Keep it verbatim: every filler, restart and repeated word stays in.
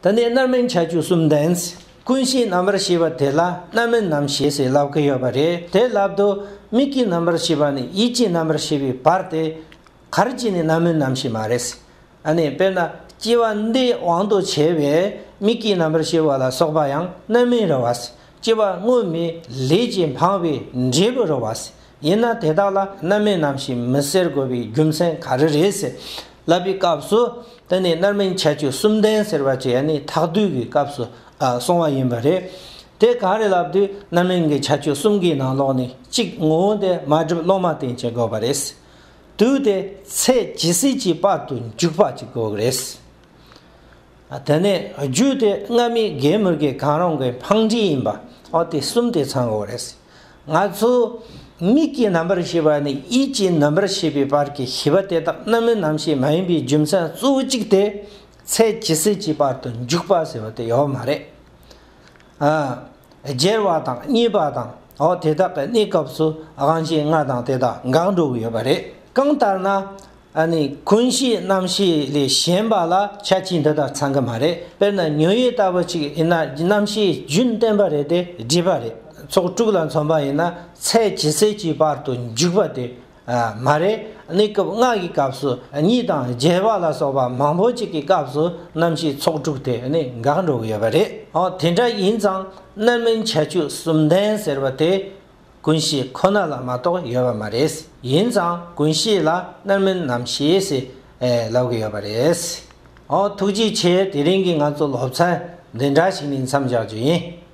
དེ་ནས་རྣམ་སྨིན་ཁྱད་ཆོས་གསུམ་ལྡན། ཀུན་ཤེས་རྣམ་པར་ཤེས་པ་དེ་ལ་རྣམ་སྨིན་རྣམ་ཤེས་ཟེར་ལབ་ཀྱི་ཡོད་པ་རེད། དེ་ལབ་དུས་མིག་གི་རྣམ་པར་ཤེས་པ་ནས་ཡིད་ཀྱི་རྣམ་པར་ཤེས་པའི་བར་དེ་ག་རེ་བྱས་ནས་རྣམ་སྨིན་རྣམ་ཤེས་མ་རེད། ཨ་ནི་དཔེར་ན་སྐྱེ་བ་འདི་དབང་དུ་བྱས་པའི་མིག་གི་རྣམ་པར་ཤེས་པ་ལ་སོགས་པ་ཡང་རྣམ་སྨིན་རེད་བ། སྐྱེ་བ་སྔོན་མའི་ལས་ཀྱིས་འཕངས་པའི་འབྲས་བུ་རེད་བ། ཡིན་ན་དེ་དག་ལ་རྣམ་སྨིན་རྣམ་ཤེས་མི་ཟེར་དགོས་པའི་རྒྱུ་མཚན་ག་རེ་རེད་ཟེར་ལབ་པའི་སྐབས་སུ། དེ་ནི་རྣམ་སྨིན་ཁྱད་ཆོས་གསུམ་ལྡན་ཟེར་བ་ཅིག་ཡང་ནི་ཐག་བསྡུས་ཀྱི་སྐབས་སུ་ཨ་གསུངས་པ་ཡིན་པ་རེད། དེ་ག་རེ་ལབ་དུས་རྣམ་སྨིན་གྱི་ཁྱད་ཆོས་གསུམ་གྱི་ནང་ལོགས་ནས་གཅིག་ངོ་བོ་དེ་མ་གྲུབ་སློབ་མ་བསྟེན་བྱེད་དགོས་པ་རེད། དུས་དེ་ཚེ་ཇི་སྲིད་ཀྱི་བར་དུ་འཇུག་པ་ཅིག་དགོས་ཀྱི་རེད། དེ་ནས་རྒྱུ་དེ་སྔ་མའི་རྒན་མོ་གི་གང་རུང་གི་འཕང་འབྲས་ཡིན་པ། འོ་དེ་གསུམ་དེ་ཚང་དགོས་རེད། ང་ཚོ་མིག་གི་རྣམ་པར་ཤེས་པ་ནས་ཡིད་ཀྱི་རྣམ་པར་ཤེས་པའི་བར་གྱི་ཤེས་པ་དེ་དག་རྣམ་སྨིན་རྣམ་ཤེས་མ་ཡིན་པའི་རྒྱུ་མཚན་གཙོ་བོ་གཅིག་དེ་ཚེ་ཇི་སྲིད་ཀྱི་བར་དུ་འཇུག་པ་ཟེར་བ་དེ་ཡོད་མ་རེད། ཨ། རྒྱལ་བ་དང་རྙེད་པ་དང་འོ་དེ་དག་གི་གནས་སྐབས་སུ་དབང་ཤེས་ལྔ་དང་དེ་དག་འགག་འགྲོ་གི་ཡོད་པ་རེད། གང་ལྟར་ན། ཨ་ནི་ཀུན་ཤེས་རྣམ་ཤེས་ལས་གཞན་པ་ལ་ཁྱད་ཆོས་འདི་དག་ཚང་གི་མ་རེད། དཔེར་ན་ཉོན་ཡིད་ལྟ་བུ་ཅིག་ཡིན་ན་རྣམ་ཤེས་རྒྱུན་བརྟན་པ་རེད་དེ་སྒྲིབ་པ་རེད། ཚོགས་དྲུག་ལ་མཚོན་པ་ཡིན་ན་ཚེ་ཇི་སྲིད་ཀྱི་བར་དུ་འཇུག་པ་དེ་ཨ་མ་རེད། གནས་སྐབས་ལྔ་གི་སྐབས་སུ་རྙེད་དང་རྒྱལ་བ་ལ་སོགས་པ་མང་པོ་ཅིག་གི་སྐབས་སུ་རྣམ་ཤེས་ཚོགས་དྲུག་དེ་ནི་འགག་འགྲོ་གི་ཡོད་པ་རེད། འོ་དེ་འདྲ་ཡིན་ཙང་རྣམ་སྨིན་ཁྱད་ཆོས་གསུམ་ལྡན་ཟེར་བ་དེ། ཀུན་ཤེས་ཁོ་ན་ལ་མ་གཏོགས་ཡོད་པ་མ་རེད། ཡིན་ཙང་ཀུན་ཤེས་ལ་རྣམ་སྨིན་རྣམ་ཤེས་ཟེར་ལབ་ཀྱི་ཡོད་པ་རེད། ཨོ་ཐུགས་རྗེ་ཆེ། དེ་རིང་གི་ང་ཚོ་སློབ་ཚན་འདི་འདྲ་ཞིག་ནས་མཚམས་བཞག་རྒྱུ་ཡིན།